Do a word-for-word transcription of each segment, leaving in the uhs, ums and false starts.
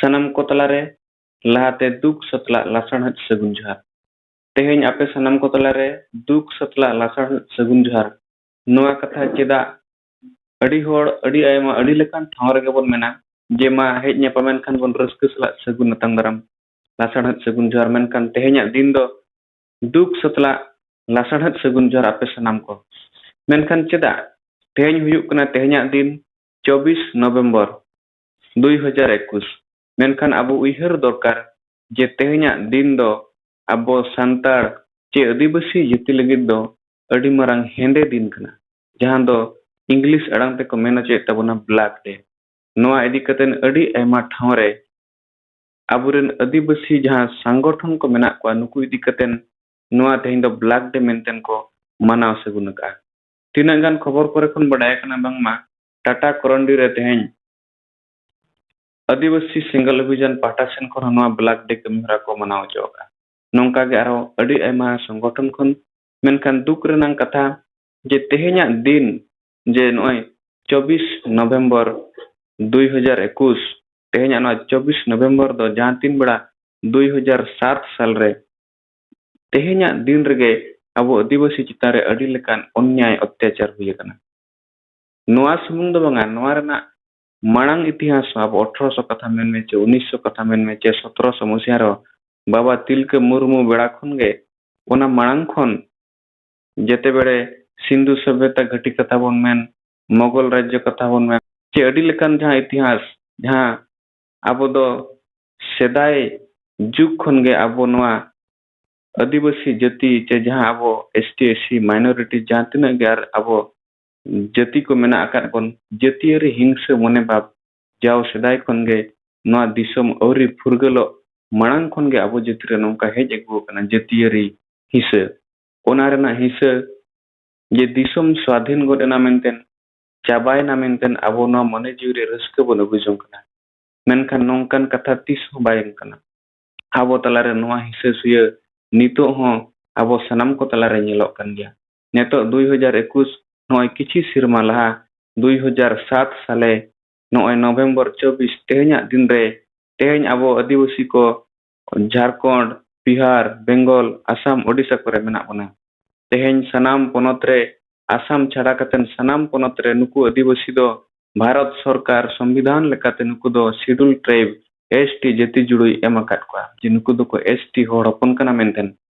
ᱥᱟᱱᱟᱢ ᱠᱚ ᱛᱟᱞᱟᱨᱮ ᱞᱟᱦᱟᱛᱮ ᱫᱩᱠ ᱥᱟᱛᱞᱟᱜ ᱞᱟᱥᱟᱲᱦᱮᱫ ᱥᱟᱹᱜᱩᱱ ᱡᱚᱦᱟᱨ᱾ ᱛᱮᱦᱮᱧ ᱟᱯᱮ ᱥᱟᱱᱟᱢ ᱠᱚ ᱛᱟᱞᱟᱨᱮ ᱫᱩᱠ ᱥᱟᱛᱞᱟᱜ ᱞᱟᱥᱟᱲᱦᱮᱫ ᱥᱟᱹᱜᱩᱱ ᱡᱚᱦᱟᱨ᱾ ᱱᱚᱣᱟ ᱠᱟᱛᱷᱟ ᱪᱮᱫᱟᱜ ᱟᱹᱰᱤ ᱦᱚᱲ, ᱟᱹᱰᱤ ᱟᱭᱢᱟ, ᱟᱹᱰᱤ ᱞᱮᱠᱟᱱ ᱴᱷᱟᱶ ᱨᱮᱜᱮ ᱵᱚᱱ ᱢᱮᱱᱟ ᱡᱮ ᱢᱟ ᱦᱮᱡ ᱧᱟᱯᱟᱢ ᱮᱱ ᱠᱷᱟᱱ ᱵᱚᱱ ᱨᱟᱹᱥᱠᱟᱹ ᱥᱟᱞᱟᱜ ᱥᱟᱹᱜᱩᱱ ᱟᱛᱟᱝ ᱫᱟᱨᱟᱢ, ᱞᱟᱥᱟᱲᱦᱮᱫ ᱥᱟᱹᱜᱩᱱ ᱡᱚᱦᱟᱨ᱾ ᱢᱮᱱᱠᱷᱟᱱ ᱛᱮᱦᱮᱧᱟᱜ ᱫᱤᱱ ᱫᱚ ᱫᱩᱠ ᱥᱟᱛᱞᱟᱜ ᱞᱟᱥᱟᱲᱦᱮᱫ ᱥᱟᱹᱜᱩᱱ ᱡᱚᱦᱟᱨ ᱟᱯᱮ ᱥᱟᱱᱟᱢ ᱠᱚ᱾ ᱢᱮᱱᱠᱷᱟᱱ ᱪᱮᱫᱟᱜ? ᱛᱮᱦᱮᱧ ᱦᱩᱭᱩᱜ ᱠᱟᱱᱟ ᱛᱮᱦᱮᱧᱟᱜ ᱫᱤᱱ ᱪᱚᱵᱵᱤᱥ ᱱᱚᱵᱷᱮᱢᱵᱚᱨ ᱫᱩᱭ ᱦᱟᱡᱟᱨ ᱮᱠᱩᱥ᱾ ᱢᱮᱱᱠᱷᱟᱱ ᱟᱵᱚ ᱩᱭᱦᱟᱹᱨ ᱫᱚᱨᱠᱟᱨ ᱡᱮ ᱛᱮᱦᱮᱧᱟᱜ ᱫᱤᱱ ᱫᱚ ᱟᱵᱚ ᱥᱟᱱᱛᱟᱲ ᱪᱮ ᱟᱹᱫᱤᱵᱟᱹᱥᱤ ᱡᱟᱹᱛᱤ ᱞᱟᱹᱜᱤᱫ ᱫᱚ ᱟᱹᱰᱤ ᱢᱟᱨᱟᱝ ᱦᱮᱸᱫᱮ ᱫᱤᱱ ᱠᱟᱱᱟ, ᱡᱟᱦᱟᱸ ᱫᱚ ᱤᱝᱞᱤᱥ ᱟᱲᱟᱝ ᱛᱮᱠᱚ ᱢᱮᱱ ᱦᱚᱪᱚᱭᱮᱫ ᱛᱟᱵᱚᱱᱟ Black Day᱾ ᱱᱚᱣᱟ ᱤᱫᱤ ᱠᱟᱛᱮ ᱟᱹᱰᱤ ᱟᱭᱢᱟ ᱴᱷᱟᱶ ᱨᱮ ᱟᱵᱚᱨᱮᱱ ᱟᱹᱫᱤᱵᱟᱹᱥᱤ ᱡᱟᱦᱟᱸ ᱥᱚᱝᱜᱚᱴᱷᱚᱱ ᱠᱚ ᱢᱮᱱᱟᱜ ᱠᱚᱣᱟ, ᱱᱩᱠᱩ ᱤᱫᱤ ᱠᱟᱛᱮ ᱱᱚᱣᱟ ᱛᱮᱦᱮᱧ ᱫᱚ Black Day ᱢᱮᱱᱛᱮ ᱠᱚ ᱢᱟᱱᱟᱣ ᱥᱟᱹᱜᱩᱱ ᱟᱠᱟᱫᱼᱟ᱾ ᱛᱤᱱᱟᱹᱜ ᱜᱟᱱ ᱠᱷᱚᱵᱚᱨ ᱠᱚᱨᱮ ᱠᱷᱚᱱ ᱵᱟᱰᱟᱭ ᱠᱟᱱᱟ ᱵᱟᱝᱢᱟ ᱴᱟᱴᱟ ᱠᱚᱨᱚᱱᱰᱤ ᱨᱮ ᱛᱮᱦᱮᱧ ᱟᱹᱫᱤᱵᱟᱹᱥᱤ ᱥᱮᱸᱜᱮᱞ ᱚᱵᱷᱤᱡᱟᱱ ᱯᱟᱦᱴᱟ ᱥᱮᱱ ᱠᱷᱚᱱ ᱦᱚᱸ ᱱᱚᱣᱟ Black Day ᱠᱟᱹᱢᱤ ᱦᱚᱨᱟ ᱠᱚ ᱢᱟᱱᱟᱣ ᱦᱚᱪᱚ ᱟᱠᱟᱫᱼᱟ᱾ ᱱᱚᱝᱠᱟ ᱜᱮ ᱟᱨᱦᱚᱸ ᱟᱹᱰᱤ ᱟᱭᱢᱟ ᱥᱚᱝᱜᱚᱴᱷᱚᱱ ᱠᱷᱚᱱ᱾ ᱢᱮᱱᱠᱷᱟᱱ ᱫᱩᱠ ᱨᱮᱱᱟᱜ ᱠᱟᱛᱷᱟ ᱡᱮ ᱛᱮᱦᱮᱧᱟᱜ ᱫᱤᱱ, ᱡᱮ ᱱᱚᱜᱼᱚᱭ ᱪᱚᱵᱵᱤᱥ ᱱᱚᱵᱷᱮᱢᱵᱚᱨ ᱫᱩᱭ ᱦᱟᱡᱟᱨ ᱮᱠᱩᱥ, ᱛᱮᱦᱮᱧᱟᱜ ᱱᱚᱣᱟ ᱪᱚᱵᱵᱤᱥ ᱱᱚᱵᱷᱮᱢᱵᱚᱨ ᱫᱚ ᱡᱟᱦᱟᱸ ᱛᱤᱱ ᱵᱮᱲᱟ ᱫᱩᱭ ᱦᱟᱡᱟᱨ ᱥᱟᱛ ᱥᱟᱞ ᱨᱮ ᱛᱮᱦᱮᱧᱟᱜ ᱫᱤᱱ ᱨᱮᱜᱮ ᱟᱵᱚ ᱟᱹᱫᱤᱵᱟᱹᱥᱤ ᱪᱮᱛᱟᱱ ᱨᱮ ᱟᱹᱰᱤ ᱞᱮᱠᱟᱱ ᱚᱱᱱᱭᱟᱭ ᱚᱛᱛᱟᱪᱟᱨ ᱦᱩᱭ ᱟᱠᱟᱱᱟ᱾ ᱱᱚᱣᱟ ᱥᱩᱢᱩᱝ ᱫᱚ ᱵᱟᱝᱟ, ᱱᱚᱣᱟ ᱨᱮᱱᱟᱜ ᱢᱟᱲᱟᱝ ᱤᱛᱤᱦᱟᱥ ᱦᱚᱸ ᱟᱵᱚ ᱟᱴᱷᱨᱚᱥᱚ ᱠᱟᱛᱷᱟ ᱢᱮᱱ ᱢᱮ ᱪᱮ ᱩᱱᱤᱥᱥᱚ ᱠᱟᱛᱷᱟ ᱢᱮᱱ ᱢᱮ ᱪᱮ ᱥᱚᱛᱨᱚᱥᱚ ᱢᱩᱥᱤᱭᱟ ᱨᱮᱦᱚᱸ ᱵᱟᱵᱟ ᱛᱤᱞᱠᱟᱹ ᱢᱩᱨᱢᱩ ᱵᱮᱲᱟ ᱠᱷᱚᱱ ᱜᱮ, ᱚᱱᱟ ᱢᱟᱲᱟᱝ ᱠᱷᱚᱱ ᱡᱮᱛᱮ ᱵᱮᱲᱮ ᱥᱤᱱᱫᱷᱩ ᱥᱚᱵᱷᱭᱚᱛᱟ ᱜᱷᱟᱹᱴᱤ ᱠᱟᱛᱷᱟ ᱵᱚᱱ ᱢᱮᱱ, ᱢᱚᱜᱚᱞ ᱨᱟᱡᱽᱡᱚ ᱠᱟᱛᱷᱟ ᱵᱚᱱ ᱢᱮᱱ ᱪᱮ ᱟᱹᱰᱤ ᱞᱮᱠᱟᱱ ᱡᱟᱦᱟᱸ ᱤᱛᱤᱦᱟᱥ, ᱡᱟᱦᱟᱸ ᱟᱵᱚ ᱫᱚ ᱥᱮᱫᱟᱭ ᱡᱩᱜᱽ ᱠᱷᱚᱱ ᱜᱮ ᱟᱵᱚ ᱱᱚᱣᱟ ᱟᱹᱫᱤᱵᱟᱹᱥᱤ ᱡᱟᱹᱛᱤ ᱪᱮ ᱡᱟᱦᱟᱸ ᱟᱵᱚ ST, SC, minority ᱡᱟᱦᱟᱸ ᱛᱤᱱᱟᱹᱜ ᱜᱮ ᱟᱨ ᱟᱵᱚ ᱡᱟᱹᱛᱤ ᱠᱚ ᱢᱮᱱᱟᱜ ᱟᱠᱟᱫ ᱵᱚᱱ, ᱡᱟᱹᱛᱤᱭᱟᱹᱨᱤ ᱦᱤᱝᱥᱟᱹ ᱢᱚᱱᱮ ᱵᱷᱟᱵᱽ ᱡᱟᱣ ᱥᱮᱫᱟᱭ ᱠᱷᱚᱱ ᱜᱮ ᱱᱚᱣᱟ ᱫᱤᱥᱚᱢ ᱟᱹᱣᱨᱤ ᱯᱷᱩᱨᱜᱟᱹᱞᱚᱜ ᱢᱟᱲᱟᱝ ᱠᱷᱚᱱ ᱜᱮ ᱟᱵᱚ ᱡᱟᱹᱛᱤ ᱨᱮ ᱱᱚᱝᱠᱟ ᱦᱮᱡ ᱟᱹᱜᱩ ᱟᱠᱟᱱᱟ, ᱡᱟᱹᱛᱤᱭᱟᱹᱨᱤ ᱦᱤᱸᱥᱟᱹ᱾ ᱚᱱᱟ ᱨᱮᱱᱟᱜ ᱦᱤᱸᱥᱟᱹ ᱡᱮ ᱫᱤᱥᱚᱢ ᱥᱣᱟᱫᱷᱤᱱ ᱜᱚᱫ ᱮᱱᱟ ᱢᱮᱱᱛᱮ, ᱪᱟᱵᱟᱭᱮᱱᱟ ᱢᱮᱱᱛᱮ ᱟᱵᱚ ᱱᱚᱣᱟ ᱢᱚᱱᱮ ᱡᱤᱣᱤ ᱨᱮ ᱨᱟᱹᱥᱠᱟᱹ ᱵᱚᱱ ᱟᱹᱜᱩ ᱡᱚᱝ ᱠᱟᱱᱟ᱾ ᱢᱮᱱᱠᱷᱟᱱ ᱱᱚᱝᱠᱟᱱ ᱠᱟᱛᱷᱟ ᱛᱤᱥ ᱦᱚᱸ ᱵᱟᱭ ᱮᱢ ᱠᱟᱱᱟ᱾ ᱟᱵᱚ ᱛᱟᱞᱟᱨᱮ ᱱᱚᱣᱟ ᱦᱤᱸᱥᱟᱹ ᱥᱩᱭᱟᱹ ᱱᱤᱛᱚᱜ ᱦᱚᱸ ᱟᱵᱚ ᱥᱟᱱᱟᱢ ᱠᱚ ᱛᱟᱞᱟᱨᱮ ᱧᱮᱞᱚᱜ ᱠᱟᱱ ᱜᱮᱭᱟ᱾ ᱱᱤᱛᱚᱜ ᱫᱩᱭ ᱦᱟᱡᱟᱨ ᱮᱠᱩᱥ, ᱱᱚᱜᱼᱚᱭ ᱠᱤᱪᱷᱤ ᱥᱮᱨᱢᱟ ᱞᱟᱦᱟ, ᱫᱩᱭ ᱦᱟᱡᱟᱨ ᱥᱟᱛ ᱥᱟᱞᱮ, ᱱᱚᱜᱼᱚᱭ ᱱᱚᱵᱷᱮᱢᱵᱚᱨ ᱪᱚᱵᱵᱤᱥ, ᱛᱮᱦᱮᱧᱟᱜ ᱫᱤᱱ ᱨᱮ ᱛᱮᱦᱮᱧ ᱟᱵᱚ ᱟᱹᱫᱤᱵᱟᱹᱥᱤ ᱠᱚ ᱡᱷᱟᱲᱠᱷᱚᱸᱰ, ᱵᱤᱦᱟᱨ, ᱵᱮᱝᱜᱚᱞ, ᱟᱥᱟᱢ, ᱳᱰᱤᱥᱟ ᱠᱚᱨᱮ ᱢᱮᱱᱟᱜ ᱵᱚᱱᱟ᱾ ᱛᱮᱦᱮᱧ ᱥᱟᱱᱟᱢ ᱯᱚᱱᱚᱛ ᱨᱮ, ᱟᱥᱟᱢ ᱪᱷᱟᱰᱟ ᱠᱟᱛᱮ ᱥᱟᱱᱟᱢ ᱯᱚᱱᱚᱛ ᱨᱮ ᱱᱩᱠᱩ ᱟᱹᱫᱤᱵᱟᱹᱥᱤ ᱫᱚ ᱵᱷᱟᱨᱚᱛ ᱥᱚᱨᱠᱟᱨ ᱥᱚᱝᱵᱤᱫᱷᱟᱱ ᱞᱮᱠᱟᱛᱮ ᱱᱩᱠᱩ ᱫᱚ Scheduled Tribe, S T ᱡᱟᱹᱛᱤ ᱡᱩᱲᱩᱭ ᱮᱢ ᱟᱠᱟᱫ ᱠᱚᱣᱟ, ᱡᱮ ᱱᱩᱠᱩ ᱫᱚᱠᱚ S T ᱦᱚᱲ ᱦᱚᱯᱚᱱ ᱠᱟᱱᱟ ᱢᱮᱱᱛᱮ᱾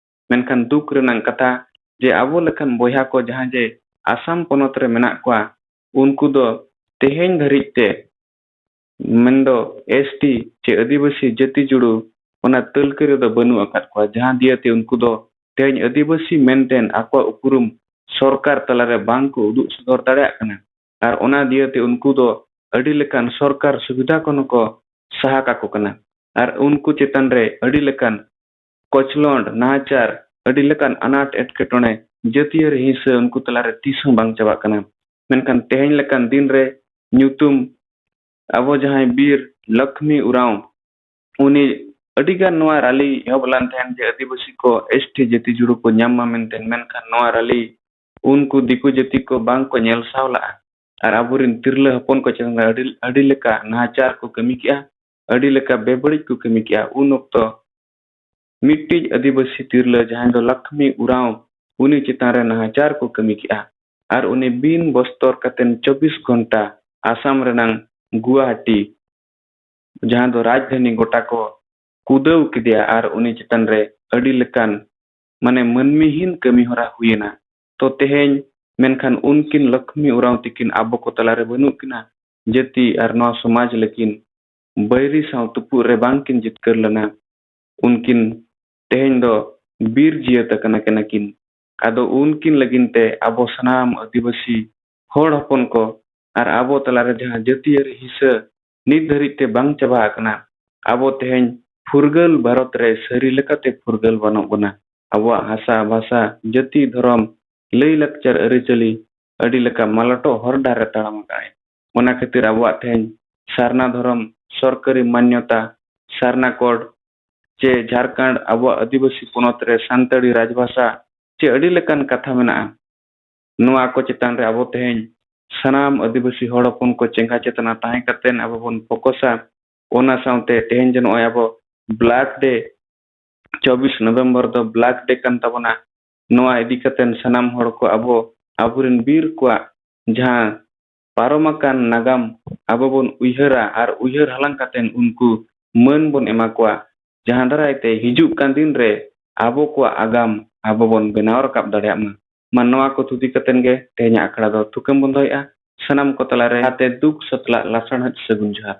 ᱢᱮᱱᱠᱷᱟᱱ ᱫᱩᱠ ᱨᱮᱱᱟᱜ ᱠᱟᱛᱷᱟ ᱡᱮ ᱟᱵᱚ ᱞᱮᱠᱟᱱ ᱵᱚᱭᱦᱟ ᱠᱚ ᱡᱟᱦᱟᱸ ᱡᱮ ᱟᱥᱟᱢ ᱯᱚᱱᱚᱛ ᱨᱮ ᱢᱮᱱᱟᱜ ᱠᱚᱣᱟ, ᱩᱱᱠᱩ ᱫᱚ ᱛᱮᱦᱮᱧ ᱫᱷᱟᱹᱨᱤᱡ ᱛᱮ, ᱢᱮᱱᱫᱚ S T ᱪᱮ ᱟᱹᱫᱤᱵᱟᱹᱥᱤ ᱡᱟᱹᱛᱤ ᱡᱩᱲᱩ, ᱚᱱᱟ ᱛᱟᱹᱞᱠᱟᱹ ᱨᱮᱫᱚ ᱵᱟᱹᱱᱩᱜ ᱟᱠᱟᱫ ᱠᱚᱣᱟ, ᱡᱟᱦᱟᱸ ᱫᱤᱭᱟᱹᱛᱮ ᱩᱱᱠᱩ ᱫᱚ ᱛᱮᱦᱮᱧ ᱟᱹᱫᱤᱵᱟᱹᱥᱤ ᱢᱮᱱᱛᱮ ᱟᱠᱚᱣᱟᱜ ᱩᱯᱨᱩᱢ ᱥᱚᱨᱠᱟᱨ ᱛᱟᱞᱟᱨᱮ ᱵᱟᱝ ᱠᱚ ᱩᱫᱩᱜ ᱥᱚᱫᱚᱨ ᱫᱟᱲᱮᱭᱟᱜ ᱠᱟᱱᱟ᱾ ᱟᱨ ᱚᱱᱟ ᱫᱤᱭᱟᱹᱛᱮ ᱩᱱᱠᱩ ᱫᱚ ᱟᱹᱰᱤ ᱞᱮᱠᱟᱱ ᱥᱚᱨᱠᱟᱨ ᱥᱩᱵᱤᱫᱷᱟ ᱠᱷᱚᱱ ᱦᱚᱸᱠᱚ ᱥᱟᱦᱟ ᱠᱟᱠᱚ ᱠᱟᱱᱟ᱾ ᱟᱨ ᱩᱱᱠᱩ ᱪᱮᱛᱟᱱ ᱨᱮ ᱟᱹᱰᱤ ᱞᱮᱠᱟᱱ ᱠᱚᱪᱞᱚᱱ, ᱱᱟᱦᱟᱪᱟᱨ, ᱟᱹᱰᱤ ᱞᱮᱠᱟᱱ ᱟᱱᱟᱴ ᱮᱴᱠᱮᱴᱚᱬᱮ, ᱡᱟᱹᱛᱤᱭᱟᱹᱨᱤ ᱦᱤᱸᱥᱟᱹ ᱩᱱᱠᱩ ᱛᱟᱞᱟᱨᱮ ᱛᱤᱥ ᱦᱚᱸ ᱵᱟᱝ ᱪᱟᱵᱟᱜ ᱠᱟᱱᱟ᱾ ᱢᱮᱱᱠᱷᱟᱱ ᱛᱮᱦᱮᱧ ᱞᱮᱠᱟᱱ ᱫᱤᱱ ᱨᱮ ᱧᱩᱛᱩᱢ ᱟᱵᱚ ᱡᱟᱦᱟᱸᱭ ᱵᱤᱨ ᱞᱚᱠᱷᱢᱤ ᱩᱨᱟᱸᱣ, ᱩᱱᱤ ᱟᱹᱰᱤᱜᱟᱱ ᱱᱚᱣᱟ ᱨᱟᱞᱤ ᱮᱦᱚᱵ ᱞᱮᱱ ᱛᱟᱦᱮᱸᱱ ᱡᱮ ᱟᱹᱫᱤᱵᱟᱹᱥᱤ ᱠᱚ S T ᱡᱟᱹᱛᱤ ᱡᱩᱲᱩ ᱠᱚ ᱧᱟᱢ ᱢᱟ ᱢᱮᱱᱛᱮ, ᱢᱮᱱᱠᱷᱟᱱ ᱱᱚᱣᱟ ᱨᱟᱞᱤ ᱩᱱᱠᱩ ᱫᱤᱠᱩ ᱡᱟᱹᱛᱤ ᱠᱚ ᱵᱟᱝ ᱠᱚ ᱧᱮᱞ ᱥᱟᱦᱟᱣ ᱞᱟᱜᱼᱟ᱾ ᱟᱨ ᱟᱵᱚᱨᱮᱱ ᱛᱤᱨᱞᱟᱹ ᱦᱚᱯᱚᱱ ᱠᱚ ᱪᱮᱛᱟᱱ ᱨᱮ ᱟᱹᱰᱤ, ᱟᱹᱰᱤ ᱞᱮᱠᱟ ᱱᱟᱦᱟᱪᱟᱨ ᱠᱚ ᱠᱟᱹᱢᱤ ᱠᱮᱜᱼᱟ, ᱟᱹᱰᱤ ᱞᱮᱠᱟ ᱵᱮᱵᱟᱹᱲᱤᱡ ᱠᱚ ᱠᱟᱹᱢᱤ ᱠᱮᱜᱼᱟ᱾ ᱩᱱ ᱚᱠᱛᱚ ᱢᱤᱫᱴᱤᱡ ᱟᱹᱫᱤᱵᱟᱹᱥᱤ ᱛᱤᱨᱞᱟᱹ ᱡᱟᱦᱟᱸᱭ ᱫᱚ ᱞᱚᱠᱷᱢᱤ ᱩᱨᱟᱸᱣ, ᱩᱱᱤ ᱪᱮᱛᱟᱱ ᱨᱮ ᱱᱟᱦᱟᱪᱟᱨ ᱠᱚ ᱠᱟᱹᱢᱤ ᱠᱮᱜᱼᱟ᱾ ᱟᱨ ᱩᱱᱤ ᱵᱤᱱ ᱵᱚᱥᱛᱚᱨ ᱠᱟᱛᱮᱱ ᱪᱚᱵᱵᱤᱥ ᱜᱷᱚᱱᱴᱟ ᱟᱥᱟᱢ ᱨᱮᱱᱟᱝ ᱜᱩᱣᱟᱦᱟᱴᱤ, ᱡᱟᱦᱟᱸ ᱫᱚ ᱨᱟᱡᱽᱫᱷᱟᱱᱤ, ᱜᱚᱴᱟ ᱠᱚ ᱠᱩᱫᱟᱹᱣ ᱠᱮᱫᱮᱭᱟ ᱟᱨ ᱩᱱᱤ ᱪᱮᱛᱟᱱ ᱨᱮ ᱟᱹᱰᱤ ᱞᱮᱠᱟᱱ, ᱢᱟᱱᱮ, ᱢᱟᱹᱱᱢᱤᱦᱤᱱ ᱠᱟᱹᱢᱤ ᱦᱚᱨᱟ ᱦᱩᱭᱮᱱᱟ᱾ ᱛᱚ ᱛᱮᱦᱮᱧ ᱢᱮᱱᱠᱷᱟᱱ ᱩᱱᱠᱤᱱ ᱞᱚᱠᱷᱢᱤ ᱩᱨᱟᱸᱣ ᱛᱤᱠᱤᱱ ᱟᱵᱚ ᱠᱚ ᱛᱟᱞᱟᱨᱮ ᱵᱟᱹᱱᱩᱜ ᱠᱤᱱᱟ᱾ ᱡᱟᱹᱛᱤ ᱟᱨ ᱱᱚᱣᱟ ᱥᱚᱢᱟᱡᱽ ᱞᱟᱹᱜᱤᱫ ᱵᱟᱹᱭᱨᱤ ᱥᱟᱶ ᱛᱩᱯᱩᱜ ᱨᱮ ᱵᱟᱝ ᱠᱤᱱ ᱡᱤᱛᱠᱟᱹᱨ ᱞᱮᱱᱟ᱾ ᱩᱱᱠᱤᱱ ᱛᱮᱦᱮᱧ ᱫᱚ ᱵᱤᱨ ᱡᱤᱭᱟᱹᱛ ᱟᱠᱟᱱᱟ ᱠᱤᱱ᱾ ᱟᱫᱚ ᱩᱱᱠᱤᱱ ᱞᱟᱹᱜᱤᱫ ᱛᱮ ᱟᱵᱚ ᱥᱟᱱᱟᱢ ᱟᱹᱫᱤᱵᱟᱹᱥᱤ ᱦᱚᱲ ᱦᱚᱯᱚᱱ ᱠᱚ ᱟᱨ ᱟᱵᱚ ᱛᱟᱞᱟᱨᱮ ᱡᱟᱦᱟᱸ ᱡᱟᱹᱛᱤᱭᱟᱹᱨᱤ ᱦᱤᱸᱥᱟᱹ ᱱᱤᱛ ᱫᱷᱟᱹᱨᱤᱡ ᱛᱮ ᱵᱟᱝ ᱪᱟᱵᱟ ᱟᱠᱟᱱᱟ, ᱟᱵᱚ ᱛᱮᱦᱮᱧ ᱯᱷᱩᱨᱜᱟᱹᱞ ᱵᱷᱟᱨᱚᱛ ᱨᱮ ᱥᱟᱹᱨᱤ ᱞᱮᱠᱟᱛᱮ ᱯᱷᱩᱨᱜᱟᱹᱞ ᱵᱟᱹᱱᱩᱜ ᱵᱚᱱᱟ᱾ ᱟᱵᱚᱣᱟᱜ ᱦᱟᱥᱟ, ᱵᱷᱟᱥᱟ, ᱡᱟᱹᱛᱤ, ᱫᱷᱚᱨᱚᱢ, ᱞᱟᱹᱭ, ᱞᱟᱠᱪᱟᱨ, ᱟᱹᱨᱤᱪᱟᱹᱞᱤ ᱟᱹᱰᱤ ᱞᱮᱠᱟ ᱢᱟᱞᱚᱴᱚᱜ ᱦᱚᱨ ᱰᱟᱦᱟᱨ ᱨᱮ ᱛᱟᱲᱟᱢ ᱟᱠᱟᱫᱼᱟᱭ᱾ ᱚᱱᱟ ᱠᱷᱟᱹᱛᱤᱨ ᱟᱵᱚᱣᱟᱜ ᱛᱮᱦᱮᱧ ᱥᱟᱨᱱᱟ ᱫᱷᱚᱨᱚᱢ, ᱥᱚᱨᱠᱟᱨᱤ ᱢᱟᱱᱭᱚᱛᱟ, ᱥᱟᱨᱱᱟ ᱠᱳᱰ, ᱪᱮ ᱡᱷᱟᱲᱠᱷᱚᱸᱰ ᱟᱵᱚᱣᱟᱜ ᱟᱹᱫᱤᱵᱟᱹᱥᱤ ᱯᱚᱱᱚᱛ ᱨᱮ ᱥᱟᱱᱛᱟᱲᱤ ᱨᱟᱡᱽᱵᱷᱟᱥᱟ ᱪᱮ ᱟᱹᱰᱤ ᱞᱮᱠᱟᱱ ᱠᱟᱛᱷᱟ ᱢᱮᱱᱟᱜᱼᱟ᱾ ᱱᱚᱣᱟ ᱠᱚ ᱪᱮᱛᱟᱱ ᱨᱮ ᱟᱵᱚ ᱛᱮᱦᱮᱧ ᱥᱟᱱᱟᱢ ᱟᱹᱫᱤᱵᱟᱹᱥᱤ ᱦᱚᱲ ᱦᱚᱯᱚᱱ ᱠᱚ ᱪᱮᱸᱜᱷᱟ ᱪᱮᱛᱱᱟ ᱛᱟᱦᱮᱸ ᱠᱟᱛᱮ ᱟᱵᱚ ᱵᱚᱱ ᱯᱷᱳᱠᱚᱥᱟ᱾ ᱚᱱᱟ ᱥᱟᱶᱛᱮ ᱛᱮᱦᱮᱧ ᱡᱮ ᱱᱚᱜᱼᱚᱭ ᱟᱵᱚ Black Day, ᱪᱚᱵᱵᱤᱥ ᱱᱚᱵᱷᱮᱢᱵᱚᱨ ᱫᱚ Black Day ᱠᱟᱱ ᱛᱟᱵᱚᱱᱟ᱾ ᱱᱚᱣᱟ ᱤᱫᱤ ᱠᱟᱛᱮ ᱥᱟᱱᱟᱢ ᱦᱚᱲ ᱠᱚ ᱟᱵᱚ, ᱟᱵᱚᱨᱮᱱ ᱵᱤᱨ ᱠᱚᱣᱟᱜ ᱡᱟᱦᱟᱸ ᱯᱟᱨᱚᱢ ᱟᱠᱟᱱ ᱱᱟᱜᱟᱢ ᱟᱵᱚ ᱵᱚᱱ ᱩᱭᱦᱟᱹᱨᱟ ᱟᱨ ᱩᱭᱦᱟᱹᱨ ᱦᱟᱞᱟᱝ ᱠᱟᱛᱮ ᱩᱱᱠᱩ ᱢᱟᱹᱱ ᱵᱚᱱ ᱮᱢᱟ ᱠᱚᱣᱟ, ᱡᱟᱦᱟᱸ ᱫᱟᱨᱟᱭ ᱛᱮ ᱦᱤᱡᱩᱜ ᱠᱟᱱ ᱫᱤᱱ ᱨᱮ ᱟᱵᱚ ᱠᱚᱣᱟᱜ ᱟᱜᱟᱢ ᱟᱵᱚ ᱵᱚᱱ ᱵᱮᱱᱟᱣ ᱨᱟᱠᱟᱵ ᱫᱟᱲᱮᱭᱟᱜ ᱢᱟ᱾ ᱢᱟ ᱱᱚᱣᱟ ᱠᱚ ᱛᱷᱩᱛᱤ ᱠᱟᱛᱮ ᱜᱮ ᱛᱮᱦᱮᱧᱟᱜ ᱟᱠᱷᱲᱟ ᱫᱚ ᱛᱷᱩᱠᱟᱹᱢ ᱵᱚᱱ ᱫᱚᱦᱚᱭᱮᱫᱼᱟ᱾ ᱥᱟᱱᱟᱢ ᱠᱚ ᱛᱟᱞᱟᱨᱮ ᱟᱛᱮ ᱫᱩᱠ ᱥᱟᱛᱞᱟᱜ ᱞᱟᱥᱟᱲᱦᱮᱫ ᱥᱟᱹᱜᱩᱱ ᱡᱚᱦᱟᱨ᱾